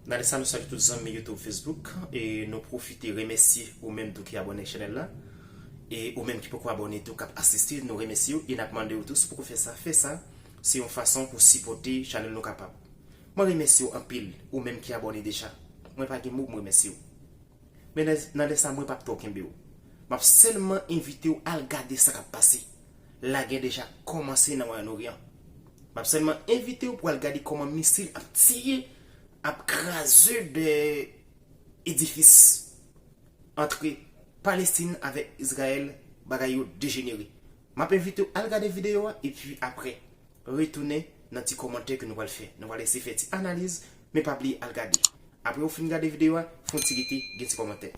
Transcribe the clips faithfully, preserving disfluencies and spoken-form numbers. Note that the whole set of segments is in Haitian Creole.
Nan lè sa, nou salye tout zanmi YouTube, Facebook, e nou pwofite remèsye ou menm tou ki abòne ak chanèl la, e ou menm ki poko abòne tou k ap asiste, nou remèsye w, e n ap mande w tou, si w poko fè sa, fè sa, se yon fason pou sipòte chanèl Nou Kapab. Mwen remèsye w anpil, ou menm ki abòne deja. Mwen pa gen mo pou m remèsye w. Men nan, nan lè sa, mwen p ap twò kenbe w. M ap sèlman envite w al gade sa k ap pase. Lagè deja kòmanse nan Mwayen Oryan. M ap sèlman envite w pou al gade kòman misil ap tiye, ap kraze de edifis antre Palestin avèk Izrayèl, bagay yo dejenere. M ap envite w al gade videyo a, epi apre, retounen nan ti kòmantè ke nou pral fè. Nou pral eseye fè ti analiz, men pa bliye al gade. Apre ou fin gade videyo a, fè yon ti rete, gen ti kòmantè.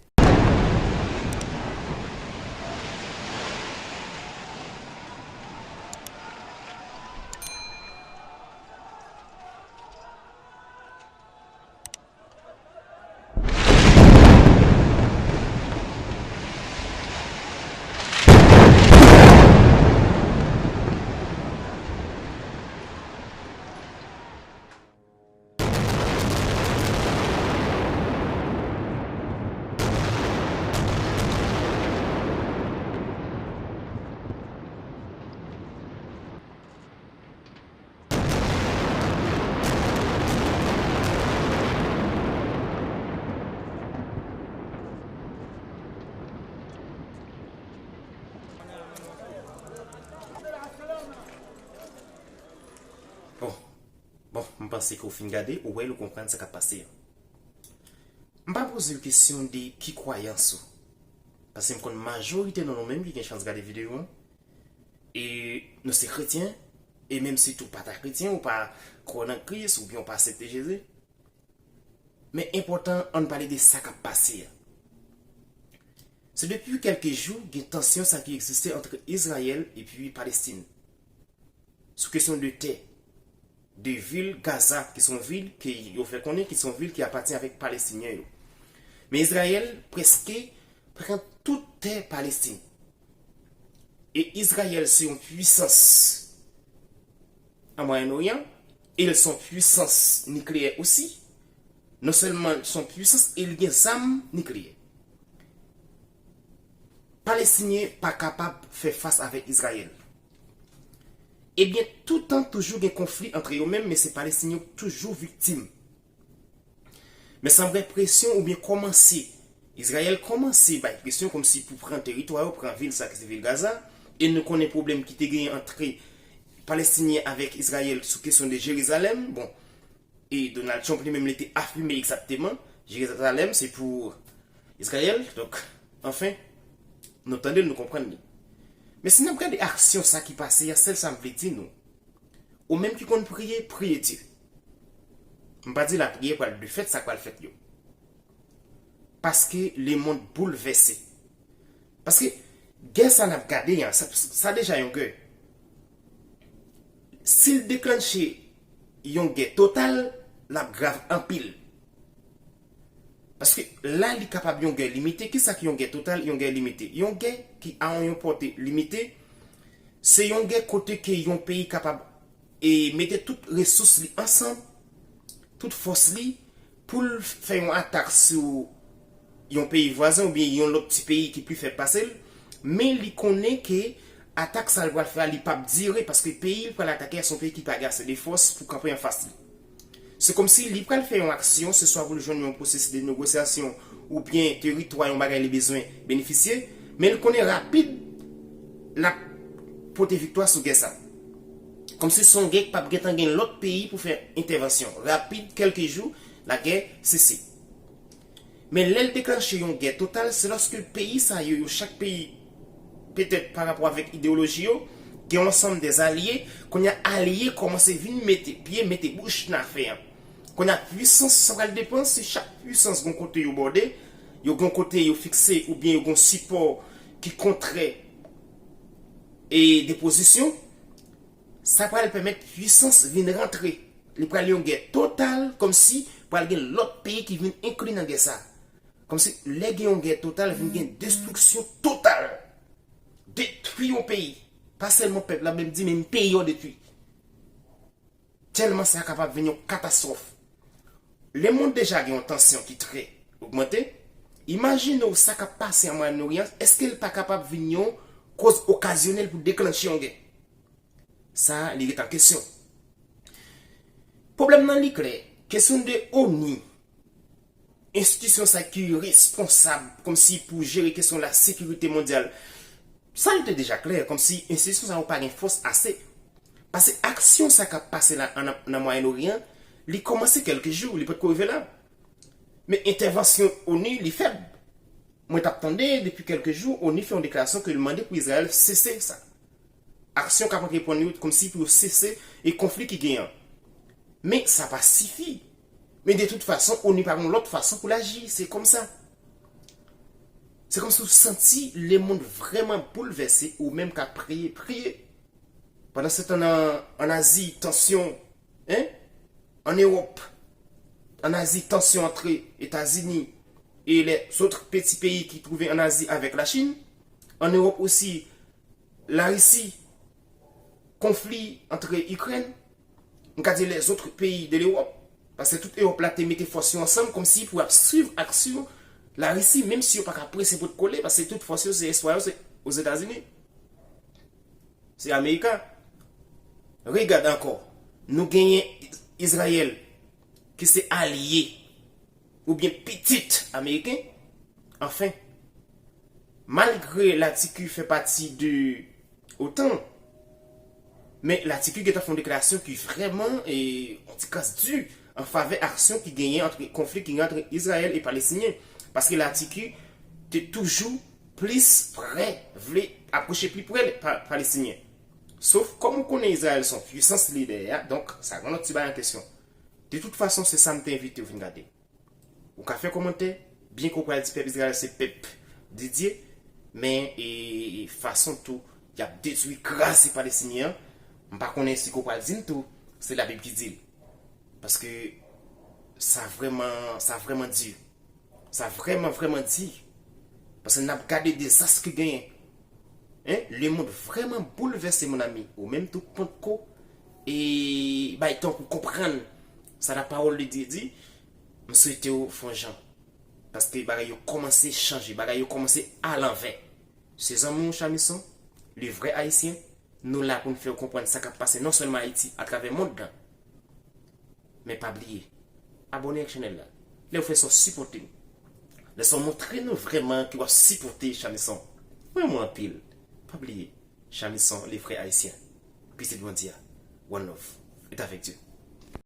Bon, bon, m panse ke w fin gade, ou wè l, ou konprann sa k ap pase an. M pa poze w kesyon de ki kwayans ou. Paske m konn majorite nan nou menm ki gen chans gade videyo an, e nou se kretyen, e menm si tou pa ta kretyen, ou pa kwè nan Kris, oubyen ou pa aksepte Jezi. Men enpòtan, ann pale de sa k ap pase a. Se depi kèlke jou, gen tansyon sa ki egziste ant Izrayèl epi Palestin. Sou kesyon de tè, de vil Gaza, ki se yon vil ke yo fè konnen ki se yon vil ki apatyen avèk Palestinyen yo. Men Izrayèl prèske pran tout tè Palestin. E Izrayèl se yon pwisans an Mwayen Oryan, e l se yon pwisans nikleyè osi. Non sèlman l se yon pwisans, e l gen zam nikleyè. Palestinyen pa kapab fè fas avèk Izrayèl. Ebyen, toutan toujou gen konfli antre yo menm, men se Palestinyen yo k toujou viktim. Men sa m wè presyon oubyen kòmanse, Izrayèl kòmanse bay presyon kòmsi pou pran teritwa yo, pran vil sa ki se vil Gaza, e nou konnen pwoblèm ki te genyen antre Palestinyen avèk Izrayèl sou kesyon de Jerizalèm. Bon, e Donald Trump li menm li te afime egzakteman, Jerizalèm se pou Izrayèl, donk, anfen, nou tande l, nou konprann li. Men si n ap gade aksyon sa ki pase a, sèl sa m vle di nou, ou menm ki konn priye, priye Dye. M pa di lapriyè pral defèt sa k pral fèt yo. Paske lemonn boulvèse. Paske gè sa n ap gade a, sa, sa deja yon gè. Si l deklanche yon gè total, l ap grav anpil. Paske la, li kapab yon gè limite. Kisa ki yon gè total, yon gè limite? Yon gè ki a yon pòte limite, se yon gè kote ke yon peyi kapab, e, mete tout resous li ansanm, tout fòs li, pou l fè yon atak sou yon peyi vwazen oubyen yon lòt ti peyi ki pli fèb pase l, men li konnen ke atak sa l pral fè a, li p ap dire, paske peyi l pral atake a se yon peyi ki pa gen ase de fòs pou kanpe anfas li. Se kòmsi li pral fè yon aksyon, se swa pou l jwenn yon pwosesis de negosyasyon oubyen teritwa, yon bagay li bezwen benefisye, men l konnen rapid l ap pote viktwa sou gè sa. Kòmsi se yon gè ki p ap gentan gen lòt peyi pou fè entèvansyon. Rapid, kèlke jou, lagè sese. Men lè l deklanche yon gè total, se lòske peyi sa yo, yo chak peyi, petèt pa rapò avèk ideyoloji yo, gen yon ansanm de alye, kounye a alye kòmanse vin mete pye, mete bouch nan afè a. Kounye a pwisans, sa pral depann si chak pwisans gon kote yo bòde, yo gon kote yo fikse oubyen yo gon sipò ki kontrè e de pozisyon, sa pral pèmèt pwisans vin rantre. Li pral yon gè total, kòmsi pral gen lòt peyi ki vin enkli nan gè sa. Kòmsi lè gen yon gè total, vin gen destriksyon total. Detwi yon peyi. Pa sèlman pèp la, men m di menm peyi yo detwi. Tèlman sa kapab vin yon katastwòf. Lemonn deja gen yon tansyon ki trè ogmante. Imajine w sa k ap pase an Mwayen Oryan, èske l pa kapab vin yon koz okazyonèl pou deklanche yon gè? Sa, li ret an kesyon. Pwoblèm nan li klè, kesyon de ONU, enstitisyon sa ki responsab kòmsi pou jere kesyon la sekirite mondyal, sa li te deja klè, kòmsi enstitisyon sa yo pa gen fòs ase. Paske aksyon sa k ap pase la an, nan Mwayen Oryan, li kòmanse kèlke jou, li potko rive la. Men entèvansyon ONU, li fèb. Mwen t ap tande depi kèlke jou, ONU fè yon deklarasyon ke l mande pou Izrayèl sese sa. Aksyon k ap antreprann yo kòmsi pou yo sese e konfli ki genyen an. Men sa pa sifi. Men de tout fason, ONU pa gen lòt fason pou l aji, se kòmsa. Se kòmsi w santi lemonn vrèman boulvèse, ou menm ka priye, priye. Pandan se tan nan, an Azi, tansyon, en? An Ewòp, an Azi, tansyon antre Etazini e lèzòt peti peyi ki twouve an Azi avèk Lachin. An Ewòp osi, Larisi, konfli antre Ikrèn, m ka di lèzòt peyi de Lewòp, paske tout Ewòp la te mete fòs yo ansanm kòmsi pou y ap swiv aksyon Larisi, menm si yo pa ka prese pou t kole, paske tout fòs yo, se espwa yo, se Ozetazini. Se Amerika. Regade ankò, nou genyen Izrayèl ki se alye oubyen pitit ameriken. Anfen, malgre Latiki fè pati de OTAN, men Latiki gentan fè yon deklarasyon ki vrèman, e, yon ti kras di an favè aksyon ki genyen antre, konfli ki genyen antre Izrayèl e Palestinyen. Paske Latiki te toujou plis prè, vle apwoche pi prè pa, Palestinyen. Sof, kòm ou konnen Izrayèl se yon pwisans lidè a, donk sa gen lòt ti bagay an kesyon. De tout fason, se sa m te envite w vin gade. Ou ka fè kòmantè, byen ke w pral di pèp Izrayèl se pèp de Dye, men, e, fason tou y ap detwi, kraze Palestinyen an, m pa konnen si ke w pral di m tou, se Labib ki di l. Paske sa vrèman, sa vrèman di. Sa vrèman, vrèman di. Paske n ap gade dezas ki genyen. En, lemonn vrèman boulvèse, mon ami. Ou menm tou potko, e, bay tan pou konprann sa lapawòl de Dye di, m swete w fè yon jan. Paske bagay yo kòmanse chanje, bagay yo kòmanse alanvè. Se zanmi w Chamison, le vrè ayisyen, nou la pou n fè w konprann sa k ap pase non sèlman Ayiti, atravè mond lan. Men pa bliye, abòne ak chanèl la. Lè w fè sa, w sipòte m. Lè sa, w montre nou vrèman ke w ap sipòte Chamison. Mwen renmen w anpil. Pa bliye, Chamison, le frè ayisyen. Pitit Bondye a. One love. Ret avèk Dye.